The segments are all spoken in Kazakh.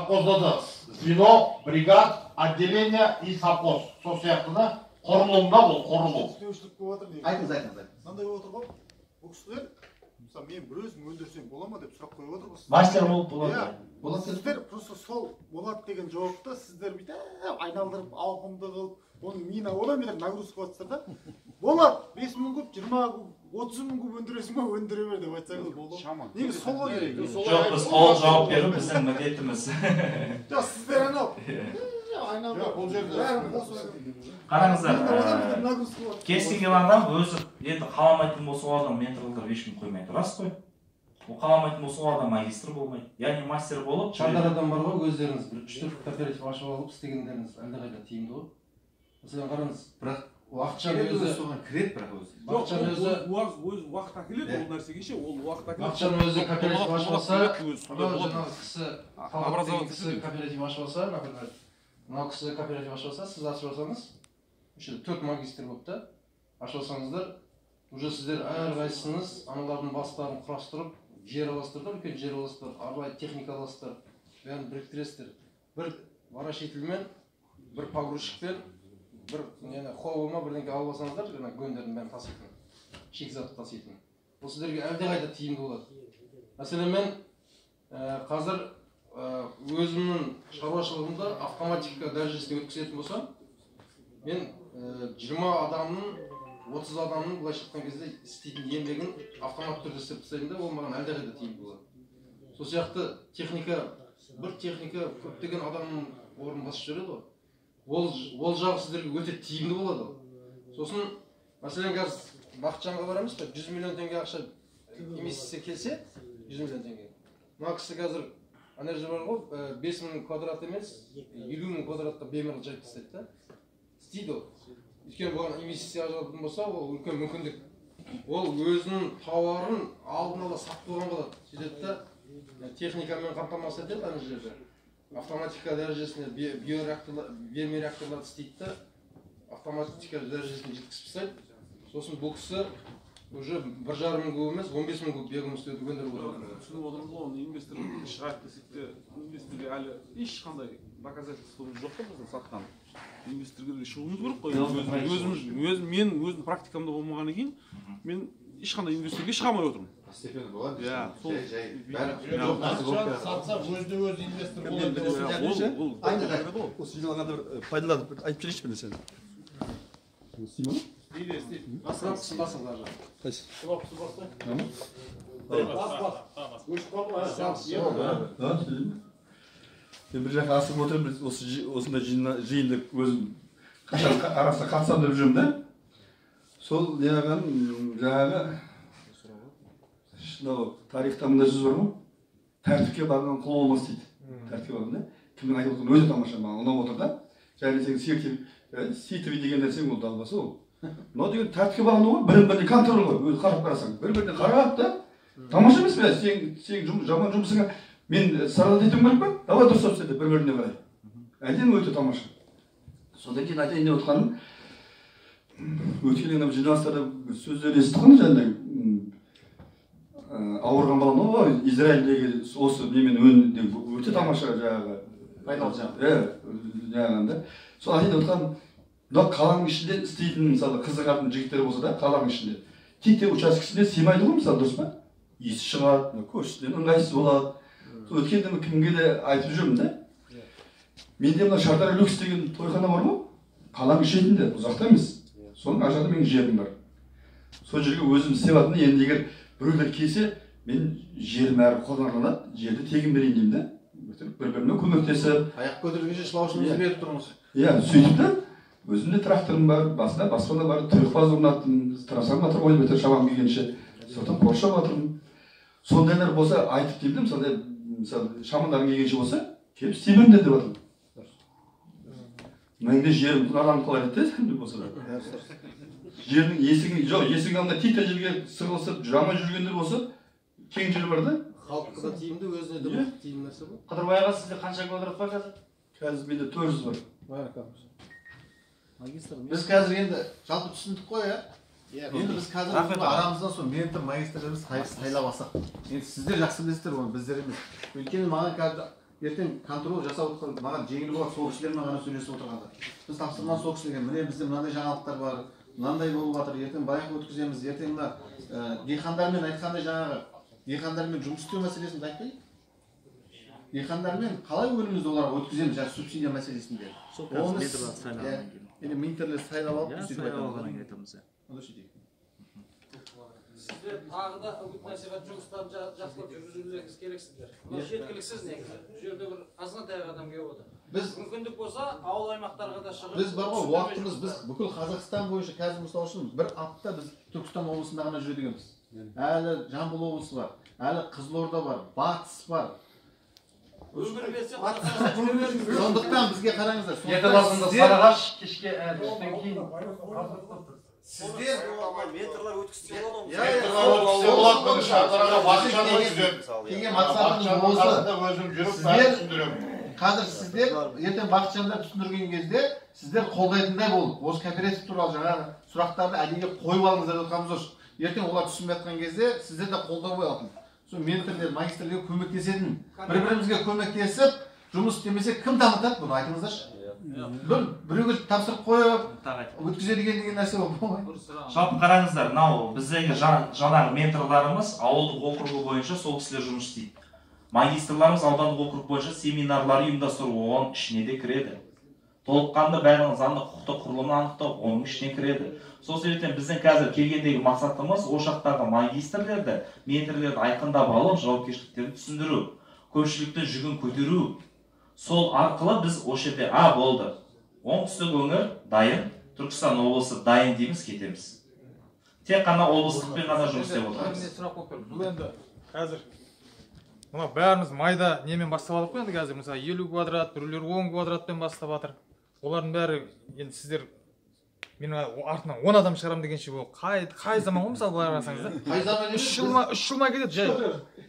Совхозда да звено, бригад, отделение и совхоз. Сол сияқты да құрылым да, бұл құрылым. Түсінбеушілік болып жатыр негізі. Айтыңыз, айтыңыз, айтыңыз. Мынандай болып отыр ғой, бұл кісілер, мысалы, мен бір өзім өндірсем бола ма деп сұрақ қойып отыр ғой. Мастер болып болады. Иә. Болады. Сіздер просто сол болады деген жауапты сіздер бүйтіп айналдырып, ауқымды қылып, оның миына одан бетер нагрузка қылып жатсыздар да. Болады, 5000 куб, 20 куб, 30 000 куб өндіресің ба, өндіре бер деп айтсаңыз болды. Шама. Негізі сол ғой керек. Жоқ, біз толық жауап беру біздің міндетіміз. Жоқ, сіздер анау айналдырып, Жоқ, бұл жерде- бәрін қосып Қараңыздар, миына одан бетер нагрузка болады. Кез келген адам өзі енді қаламайтын болса, ол адам ментор қылдырып ешкім қоймайды, рас қой. Ол қаламайтын болса, ол адам магистр болмайды, яғни мастер болып. Шардарадан бар ғой, өздеріңіз бір үш төрт кооператив ашып алып істегендеріңіз әлдеқайда тиімді ғой. Мәселен, қараңыз, Бірақ Уақытжан кіреді, өзі өзі соған кіреді, бірақ өзі. Бақытжан өзі Өзі уақыт әкеледі ол нәрсеге ше, ол уақыт әкеледі. Бақытжан өзі кооператив ашып алса, Өзі сондай анау болады. жаңағы кісі, Талғат деген Образоваться кісі етеді. кооператив ашып алса, например, мынау кісі кооператив ашып алса, сіз ашып алсаңыз, осы жерде төрт магистр болып та ашып алсаңыздар, уже сіздер әрқайсыңыз аналардың бастарын құрастырып, жер аласыздар да, үлкен жер аласыздар, арнайы техника аласыздар, бәрін біріктіресіздер. Бір ворошительмен, бір погрузчикпен, бір нені, хова ма, бірдеңке алып алсаңыздар, жаңағы көндердің бәрін таситын, шикізат таситын, ол сіздерге әлдеқайда тиімді болады. Мәселен, мен қазір өзімнің шаруашылығымда автоматика дәрежесіне өткізетін болсам, мен 20 адамның, 30 адамның, былайша айтқан кезде, істейтін еңбегін автоматты түрде істеп тастаймын да, ол маған әлдеқайда тиімді болады. Сол сияқты техника, бір техника көптеген адамның орнын басып жібереді ғой. Ол жағы сіздерге өте тиімді болады. Сосын, мәселен, қазір Бақытжанға барамыз ба, 100 миллион теңге ақша инвестиция келсе, 100 миллион теңге, мына кісі қазір ана жерде бар ғой, 5000 квадрат емес, 50 000 квадратқа бемір жайып тастайды да, істейді ол. Өйткені бұған инвестиция ажырататын болса, ол үлкен мүмкіндік. Ол өзінің тауарын алдын ала сатып қойған болады. Сөйтеді да, техникамен қамтамасыз етеді ана жерде, автоматика дәрежесіне, биореакторлар, вермиреакторларды істейді да, автоматика дәрежесіне жеткізіп тастайды. Сосын бұл кісі уже 1,5 мың куб емес, 15 000 куб биогумус өндіріп отырады. Түсініп отырмыз ғой, оны инвестор шығайық десек те, инвесторге әлі ешқандай доказательствомыз жоқ та біздің сатқан. Инвесторге де шығуымыз керек қой. Өзіміз, өзім, менің өзім практикамда болмағаннан кейін мен ешқандай инвесторге шыға алмай отырмын. Постепенно болады. Иә, сол. Жай жай бәрі. Иә. Бақытжан сатса, өзіне өзі инвестор болады деп отыр. Иә, ол Айтыңыз, керек ғой. Осы жиналғанда бір пайдаланып, бір айтып жіберейінші бір нәрсені. Істей ма? Істейді, істейді. Кнопкасын басыңыз ар жағын. Қайсы? Кнопкасы басты. Мына ма? Бас, бас. Өшіп қалды ғой. А, істейді ме? Мен бір жаққа асығып отырмын, біз осы осындай жиынды өзім қашан арасына қатысамын деп жүрмін да. Сол неғылған, жаңағы мынау тарихта мындай сөз бар ғой: «Тәртіпке барған құл болмас», – дейді. Тәртіпке барған да, кімнің айтып отырғаны өте тамаша, маған ұнап отыр да. Және сен сетевой деген нәрсең, ол далбаса, ол мынау деген тәртіпке бағыну ғой, бірін біріне контроль ғой. Өзі қарап қарасаң, бір біріне қарап та, тамаша емес пе? Сен жаман жұмысыңа мен страдать етуім керек па? Давай дұрыстап істе деп бір біріне қарай, әдемі, өте тамаша. Содан кейін айтайын деп отқаным, өткен ана жиналыстарда бір сөздер естідік қой, жаңағыдай ауырған баланы, ой, Израильдегі осы немен деп өте тамаша жаңағы Пайдалы жағы. Иә, жаңағы да. Сол айтайын деп отқаным, мынау қаланың ішінде істейтін, мысалы, қызығатын жігіттер болса да, қаланың ішінде тек учаскесінде сыймайды ғой, мысалы, дұрыс па? Иісі шығады, мына көршіден ыңғайсыз болады. Сол өткенде мен кімге де айтып жүрмін да, менде мына Шардара Люкс деген тойхана бар ғой, қаланың шетінде, ұзақта емес, соның ар жағында менің жерім бар. Сол жерге өзім істеп жатырмын. Енді егер біреулер келсе, мен жерім әрі қолданылады, жерді тегін берейін деймін да, бір біріне көмектесіп. Аяқ көтергенше шылаушымызды беріп тұрмыз. Иә, сөйтіп та, өзімде тракторым бар, басында баспана бар, трехфаза орнаттым, трансформатор қойдым, әйтеуір шамам келгенше содан қоршап жатырмын. Сондайлар болса, айтып деймін да, мысалы, шамаларың келгенше болса, келіп істей беріңдер деп жатырмын. Менде жерім құнарланып қалар еді де, болса да жердің есігін, жоқ, есігінің алдында титтей жерге сығылысып жүре алмай жүргендер болса, кең жер бар да. Халыққа да тиімді, өзіне де тиімді нәрсе бұл. Қыдырбай аға, сізде қанша квадрат бар қазір? Қазір менде 400 бар. Магистр. Біз қазір енді жалпы түсіндік қой, иә. Енді біз қазір Рахмет, бұны аға. Арамыздан сол ментор, магистрлеріміз сайлап алсақ. Енді сіздер жақсы білесіздер оны, біздер емес. Өйткені маған қазір Ертең контроль жасап отырған маған жеңіл болады сол кісілермен ғана сөйлесіп отырғанда. Біз тапсырманы сол кісілерге, міне бізде мынандай жаңалықтар бар, мынандай болып жатыр, ертең баяғы өткіземіз, ертең мына диқандармен айтқандай жаңағы диқандармен жұмыс істеу мәселесін де айтпайық. Диқандармен қалай өнімімізді оларға өткіземіз, жаңағы субсидия мәселесінде. Сол қазір менторларды сайлағаннан кейін. Енді менторлар сайлап алып, иә, сөйтіп сайлап айтамыз. алғаннан кейін айтамыз, иә. Онда сөйтейік. Сіздер тағы да үгіт насихат жұмыстарын жақсылап жүргізулеріңіз керексіздер. Бұл жеткіліксіз негізі. Бұл жерде бір азғантай адам келіп отыр. Біз мүмкіндік болса ауыл аймақтарға да шығып біз бар ғой, уақытымыз біз бүкіл Қазақстан бойынша қазір мысалы үшін бір апта біз Түркістан облысында ғана жүреді екенбіз. Әлі Жамбыл облысы бар, әлі Қызылорда бар, Батыс бар. Өмір берсе Қазақстан жүре беріңіз. Сондықтан бізге қараңыздар. Ертең азанда Сарыағаш, кешке түстен кейін сіздер менторлар өткізсе болады ғой. Менторлар өткізсе болады, міне Шардараға Бақытжан өткізеді. Деген мақсатымыз Бақытжанның осы. қасында өзім жүріп бәрін түсіндіремін. Қазір сіздер ертең Бақытжандар түсіндірген кезде сіздер қолдайтындай болып, осы кооператив туралы жаңағы сұрақтарды әдейі қойып алыңыздар деп жатқанымыз осы. Ертең олар түсінбей жатқан кезде сіздер де қолдау болатын. Сол менторлер, магистрлерге көмектесетін, бір-бірімізге көмектесіп жұмыс істемесе кім дамытады бұны айтыңыздаршы. Біреуге тапсырып қойып өткізеді деген нәрсе ол болмайды. Жалпы қараңыздар, мынау біздегі жаңағы менторларымыз ауылдық округі бойынша сол кісілер жұмыс істейді. Магистрларымыз аудандық округ бойынша семинарлар ұйымдастыру оған ішіне де кіреді. Толыққанды бәрінің заңды құқықтық құрылымын анықтау оның ішіне кіреді. Сол себептен біздің қазір келгендегі мақсатымыз ол жақтағы магистрлерді, менторлерді айқындап алып, жауапкершіліктерін түсіндіру, көпшіліктің жүгін көтеру. Сол арқылы біз осы жерде болды. Оңтүстік өңір дайын, Түркістан облысы дайын дейміз, кетеміз. Тек қана облыстықпен ғана жұмыс істеп отырмыз. Сұрақ қойып тұр. Бұл енді қазір мына бәріміз майда немен бастап алдық қой енді қазір. Мысалы 50 квадрат, біреулер 10 квадратпен бастап жатыр. Олардың бәрі енді сіздер менің артынан 10 адам шығарам дегенше ол қай заман ғой мысалы былай қарасаңыз да. Қай заман емес? 3 жыл ма кетеді жай.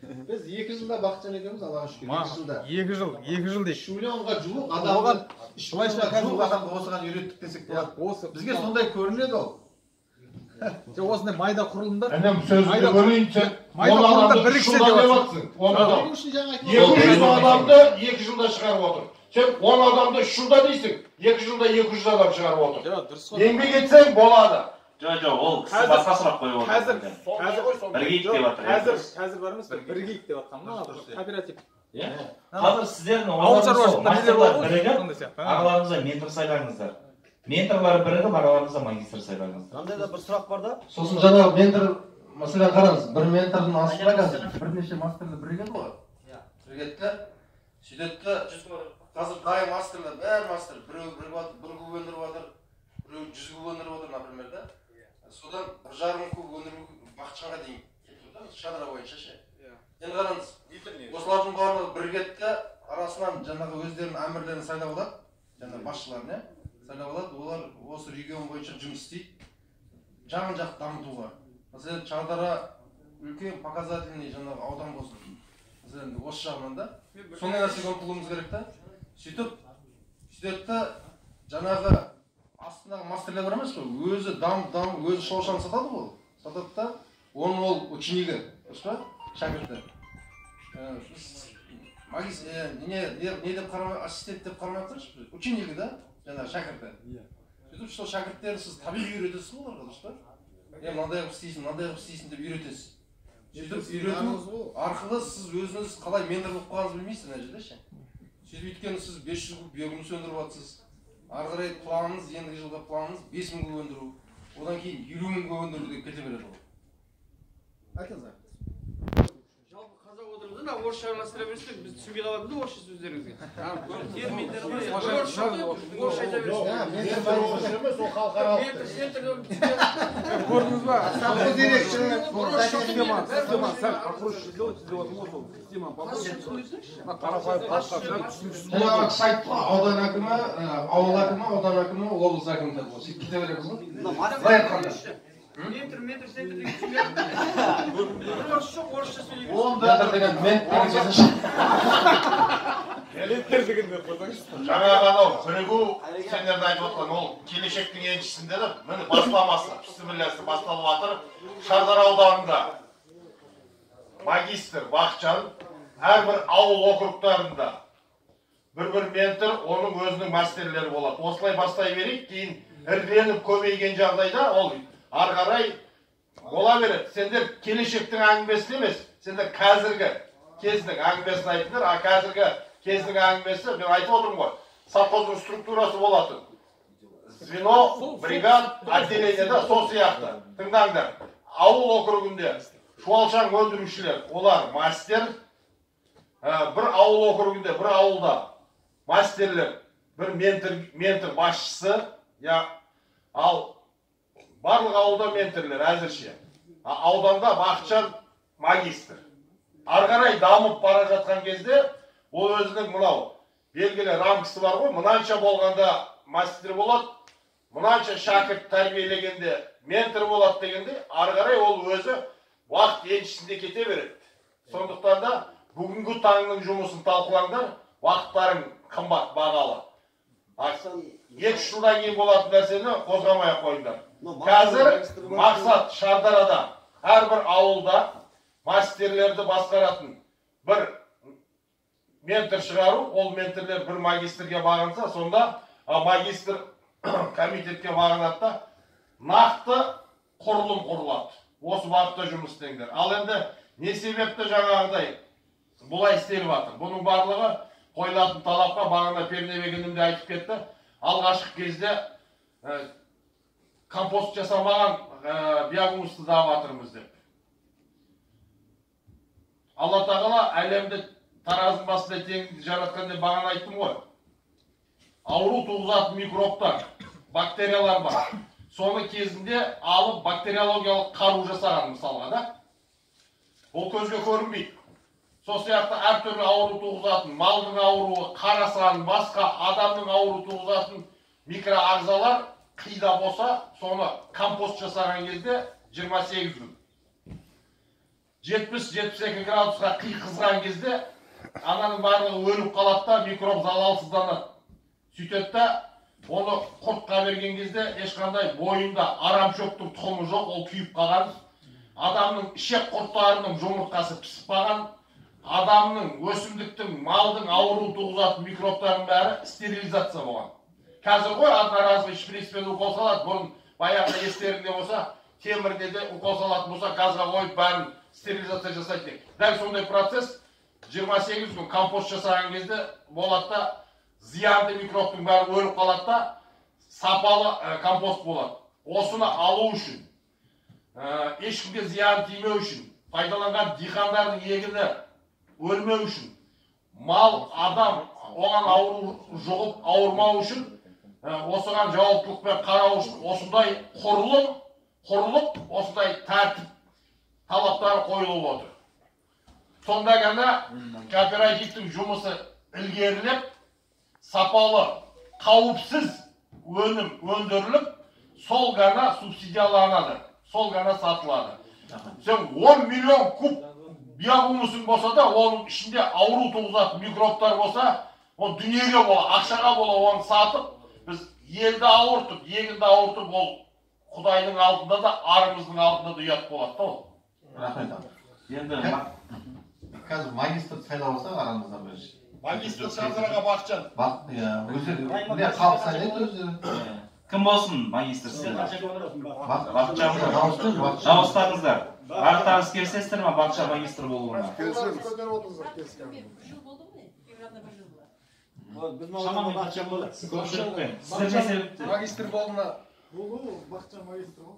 Біз 2 жылда Бақытжан екеуміз Аллаға шүкір 2 жылда. 2 жыл, 2 жыл дейік. 3 миллионға жуық адамды, 3 миллионға жуық адамды осыған үйреттік десек болады. Осы бізге сондай көрінеді ол. Жоқ, осындай майда құрылымдар. Інім, сөзіңді бөлейін, сен майда 10 құрылымдар адамды 3 біріксе жылда деп деп жатсың. жатсың. 10 адам. 200 адамды 2 жылда шығарып отыр. Сен 10 адамды 3 жылда дейсің, 2 жылда 200 адам шығарып отыр. Жоқ, дұрыс қой. Еңбек етсең болады. Жоқ, ол кісі басқа сұрақ қойып отыр. Қазір бірігейік деп жатыр. Қазір бар емес пе? Бірігейік деп жатқан мына кооператив. Иә. Қазір сіздердің ауыл шаруашылығында нелер бар ғой, бірігіп, сондай сияқты. ағаларыңызға ментор сайлаңыздар. Менторлар бірігіп, ағаларыңызға магистр сайлаңыздар. Мынандай да бір сұрақ бар да. Сосын жаңағы ментор, мәселен қараңыз, бір ментордың астында қазір бірнеше мастерлер бірігеді ғой. Иә. Бірігеді де, сөйтеді де, қазір дайын мастерлер, бәрі мастер, біреу бір куб өндіріп жатыр, біреу 100 куб өндіріп жатыр, например, да. Содан 1,5 куб өндіру Бақытжанға дейін кетіп тұр да, шадыра бойынша ше. Енді қараңыз, осылардың барлығы бірігеді де, арасынан жаңағы өздерінің әмірлерін сайлап алады, жаңағы басшыларын, иә, сайлап алады, олар осы регион бойынша жұмыс істейді, жан жақты дамытуға. Мәселен, Шардара үлкен показательный жаңағы аудан болсын. Мәселен, осы жағынан да сондай нәрсеге ұмтылуымыз керек та. Сөйтіп, сөйтеді де, жаңағы астындағы мастерлер бар емес пе, өзі дам өзі шошаны сатады ғой, сатады да, оның ол ученигі, дұрыс па, шәкірті. Не деп қарамай, ассистент деп қарамай ақ қойшы, ученигі да, жаңағы шәкірті. Сөйтіп сол шәкірттерді сіз табиғи үйретесіз ғой оларға, дұрыс па? Е, мынандай қылып істейсің, мынандай қылып істейсің деп үйретесіз. Сөйтіп үйрету арқылы сіз өзіңіз қалай ментор болып қалғаныңызды білмейсіз ана жерде ше. Сөйтіп өйткені сіз 500 куб биогумус өндіріп жатсыз. Ары қарай планыңыз, ендігі жылға планыңыз 5000 куб өндіру, одан кейін 50000 куб өндіру деп кете береді ғой. Айтыңыз. Жалпы қазақ отырмыз да, орысша араластыра берсек, біз түсінбей қаламыз да орысша сөздеріңізге. Терминдер бар, орысша орысша айта берсін. Ментор орысша емес, ол халықаралық. Ментор центр Көрдіңіз ба? Система, сәл попроще сделайте, сделать можно, система попроще. Қарапайым халыққа сәл түсініксіз Жаңағы кісі айтты ғой, аудан әкімі, ауыл әкімі, аудан әкімі, облыс әкімі деп ғой. Сөйтіп кете береміз ғой. Былай айтқанда. Ментор, ментор центр деген түсінбей. Бір орыс жоқ, орысша сөйлей берсін. Ментор деген мент деген сөз. Ментор деген деп қойсаңызшы. Жаңағы анау бірігу сендердің айтып отқан ол келешектің еншісінде де міне бастамасы, пісімілләсі басталып жатыр. Шардара ауданында магистр Бақытжан әрбір ауыл округтарында бір ментор, оның өзінің мастерлері болады. Осылай бастай берейік, кейін іріленіп көбейген жағдайда ол ары қарай бола береді. Сендер келешектің әңгімесін емес, сендер қазіргі кездің әңгімесін айтыңдар. А қазіргі кездің әңгімесі, мен айтып отырмын ғой, совхоздың структурасы болатын. Звено, бригад, отделениеда сол сияқты. Тыңдаңдар. Ауыл округінде шуалшаң өндірушілер, олар мастер. Бір ауыл округінде, бір ауылда мастерлер, бір ментор басшысы, я, ал барлық ауылда менторлер әзірше. Ауданда Бақытжан магистр. Ары қарай дамып бара жатқан кезде ол өзінің мынау белгілі рамкасы бар ғой, мынанша болғанда мастер болады, мынанша шәкірт тәрбиелегенде ментор болады дегенде, ары қарай ол өзі уақыт еншісінде кете береді. Сондықтан да бүгінгі таңның жұмысын талқылаңдар, уақыттарың қымбат, бағалы. 2-3 жылдан кейін болатын нәрсені қозғамай ақ қойыңдар. Қазір мақсат Шардарада әрбір ауылда мастерлерді басқаратын бір ментор шығару, ол менторлер бір магистрге бағынса, сонда магистр комитетке бағынады да нақты құрылым құрылады. Осы бағытта жұмыс істеңдер. Ал енді не себепті жаңағыдай бұлай істеліп жатыр? Бұның барлығы қойылатын талапқа бағана Пернебек інім де айтып кетті. Алғашқы кезде компост жасамаған биогумусты да жатырмыз деп. Алла тағала әлемді таразының басында тең жаратқан деп бағана айттым ғой. Ауру туғызатын микробтар, бактериялар бар. Соны кезінде алып бактериологиялық қару жасаған мысалға да. Ол көзге көрінбейді. Сол сияқты әртүрлі ауру туғызатын, малдың ауруы, қарасан, басқа адамның ауру туғызатын микроағзалар қида болса, соны компост жасаған кезде 28 күн. 70-72 градусқа қи қызған кезде ананың барлығы өліп қалады да, микроб залалсызданады. Сөйтеді да, оны құртқа берген кезде ешқандай бойында арамшөптің тұқымы жоқ, ол күйіп қалған. Адамның ішек құрттарының жұмыртқасы пісіп қалған. Адамның, өсімдіктің, малдың ауру туғызатын микробтардың бәрі стерилизация болған. Қазір ғой одноразовый шприцпен укол салады. Бұрын баяғыда естеріңде болса, темірде де укол салатын болса, газға қойып бәрін стерилизация жасайды деп. Дәл сондай процесс 28 күн компост жасаған кезде болады да, зиянды микробтың бәрі өліп қалады да, сапалы компост болады. Осыны алу үшін, ешкімге зиян тимеу үшін, пайдаланған диқандардың егіні өлмеу үшін, мал, адам оған ауру жұғып ауырмау үшін, осыған жауаптылықпен қарау үшін осындай құрылым құрылып, осындай тәртіп талаптары қойылып отыр. Сонда ғана кооперативтің жұмысы ілгерілеп, сапалы, қауіпсіз өнім өндіріліп, сол ғана субсидияланады, сол ғана сатылады. Сен 10 миллион куб биогумусың болса да, оның ішінде ауру туғызатын микробтар болса, ол дүниеге бола, ақшаға бола оны сатып, біз елді ауыртып, егінді ауыртып, ол Құдайдың алдында да, арымыздың алдында да ұят болады да ол. Рахмет. Енді қазір магистр сайлап алсақ арамыздан бір. Магистр Шардараға Бақытжан. Иә, өздері міне халық сайлайды өздері. Кім болсын магистр сіздер? Бақытжан. Дауыстаңыздар. Барлықтарыңыз келісесіздер ма Бақытжан магистр болуына? Келісеміз. Көтеріп отырыңыздар, келісеміз. Сіздер не себепті? Магистр болуына. Бақытжан магистр ғой.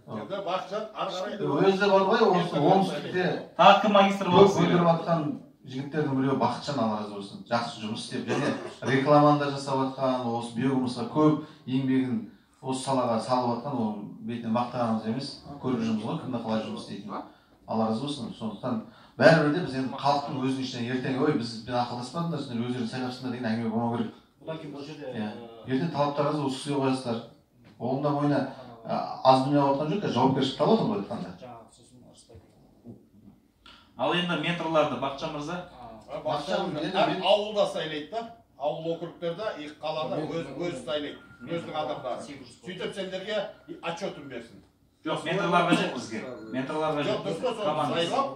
Енді Бақытжан ары қарай. Өзі бар ғой, осы оңтүстікте. Тағы кім магистр болғысы келеді? Өндіріп жатқан жігіттердің біреуі Бақытжан, Алла разы болсын. Жақсы жұмыс істеп, және рекламаны да жасап жатқан, осы биогумусқа көп еңбегін осы салаға салып жатқан, ол бетіне мақтағанымыз емес, көріп жүрміз ғой, кімді қалай жұмыс істейтінін. Алла разы болсын. Сондықтан бәрібір де біз енді халықтың өзінің ішінен ертең ой бізбен ақылдаспадыңдар, сендер өздерің сайлапсыңдар деген әңгіме болмау керек. Одан кейін бұл жерде ертең талаптарыңызды осы кісіге қоясыздар. Оның да мойнына аз дүние алып жатқан жоқ, жауапкершілік талап отыр ғой айтқанда. Ал енді менторларды Бақытжан мырза. Бақытжан ауылда сайлайды да, ауыл округтерде, екі қалада өзі сайлайды, өзінің адамдары. Сөйтіп сендерге отчетін берсін. Жоқ, менторлар қажет бізге. Менторлар қажет. Жоқ, дұрыс қой, соны сайлап.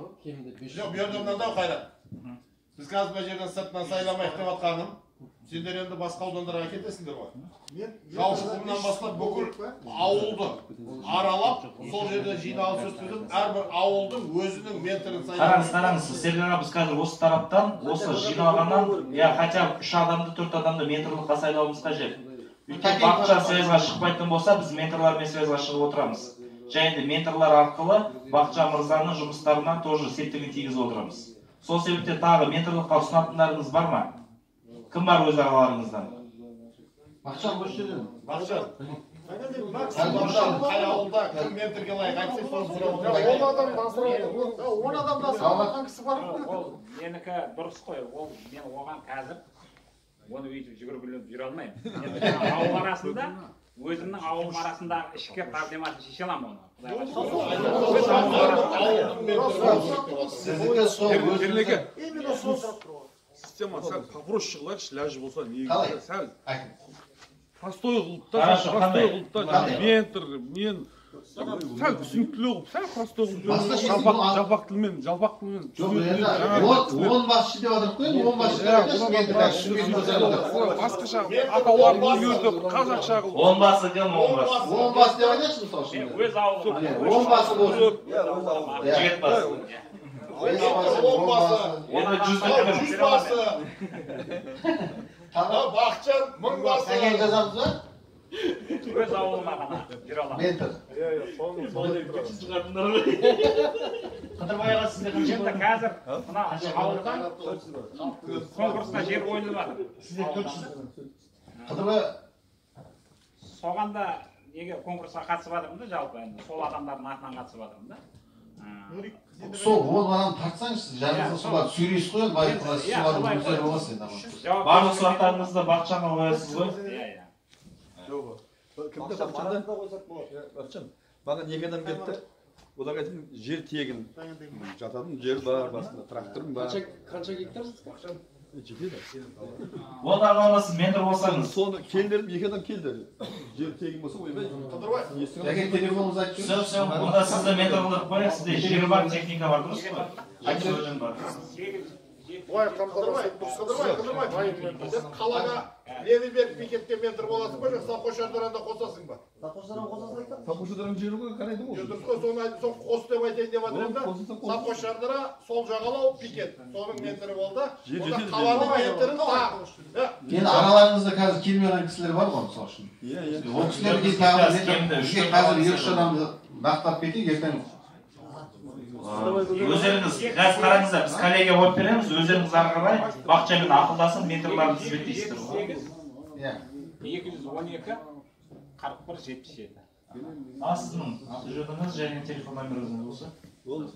Жоқ, бұл жерде мынандай Қайрат. Біз қазір мына жерден сыртынан сайламайық деп жатқаным. Сендер енді басқа аудандарға кетесіңдер ғой. Жаушықұмнан бастап бүкіл ауылды аралап, сол жерде жиналыс өткізіп, әрбір ауылдың өзінің менторын сайлап. Қараңыз, қараңыз, Сергей аға, біз қазір осы тараптан, осы жиналғаннан, я хотя бы 3 адамды, 4 адамды менторлыққа сайлауымыз қажет. Өйткені Бақытжан связьға шықпайтын болса, біз менторлармен связьға шығып отырамыз. Және де менторлар арқылы Бақытжан мырзаның жұмыстарына тоже септігін тигізіп отырамыз. Сол себептен тағы менторлыққа ұсынатындарыңыз бар ма? Кім бар өз араларыңыздан? Бақытжан осы жерде. Бақытжан. Қай ауылда кім менторге лайық айтса, соны сұрап отырамын. 10 адамды асырап, 10 адамды асырап отырған кісі бар. Ол менікі дұрыс қой. Ол мен оған қазір оны өйтіп жүгіргілеп жүре алмаймын. Енді ауыл арасында, өзімнің ауылым арасындағы ішкі проблемасын шеше аламын оны. Сіздікі сол Ермеке. Именно сол сұрақ тұр ғой. Система сәл попроще қылайықшы, ләжі болса негізі сәл простой қылып та, простой қылып та, ментор, мен сәл түсініктілеу қылып, сәл простой қылып, жалпақ тілмен, жалпақ тілмен. Жоқ, енді он басшы деп отырып қой, он басшы деп басқаша атауларын өзгертіп, қазақша қылып. Он басы кім, он басы? Он басы деп айтайықшы, мысалы үшін. Өз ауылым. Он басы болсын. Жігіт басы. Он басы. Енді жүзді кім? Жүз басы. Бақытжан мың басы. Сәкен жазамыз ба? Өз ауылыма ғана жүре аламын. Ментор. Қыдырбай аға, сізде қанша? Енді қазір мына ауылдан конкурсқа жер қойылып жатыр. Сізде 400. Қыдырбай соған да неге конкурсқа қатысып жатырмын да, жалпы енді сол адамдардың атынан қатысып жатырмын да. Сол 10 адам тартсаңыз, жаныңызда солар сүйрейсіз ғой, енді бай құдай солардың өздері боласыз енді. Барлық сұрақтарыңызды Бақытжанға қоясыз ғой. Иә, иә. Кімді Бақытжанда? Бақытжан, маған 2 адам келді. Оларға айттым, жер тегін. Жататын жер бар, басында тракторым бар. Қанша гектар сізге? Жетеді. Онда ғана сіз ментор болсаңыз. Соны келдірдім, 2 адам келді. Жер тегін болса, ойбай. Қыдырбай. Жәке телефоныңызды айтып Все, все, онда сізді ментор қылдырып қояйық. Сізде жер бар, техника бар, дұрыс қой? Айтып бар. Былай қамтамасыз Қыдырбай, Қыдырбай. Сен қалаға левый беріп бекетке ментор боласың ба, жоқ Сақошардаранда қосасың ба? Сақошардаран жері ғой, қарайды ғой. Дұрыс қой, соны соны қос деп айтайын деп жатыр енді. Сақошардара, сол жағалау пикет. Соның менторы болды. Онда қаланың менторы тағы. Енді араларыңызда қазір келмей қалған кісілер бар ғой, мысалы үшін. Иә, иә. Ол кісілерге тағы бізге қазір 2-3 адамды нақтап кетейік, ертең Өздеріңіз қазір қараңыздар, біз коллегия қойып береміз, өздеріңіз ары қарай Бақытжанмен ақылдасып менторларды тізбектейсіздер ғой. Иә. 212 41 77. А сіздің аты жөніңіз және телефон номеріңіз болса? Ол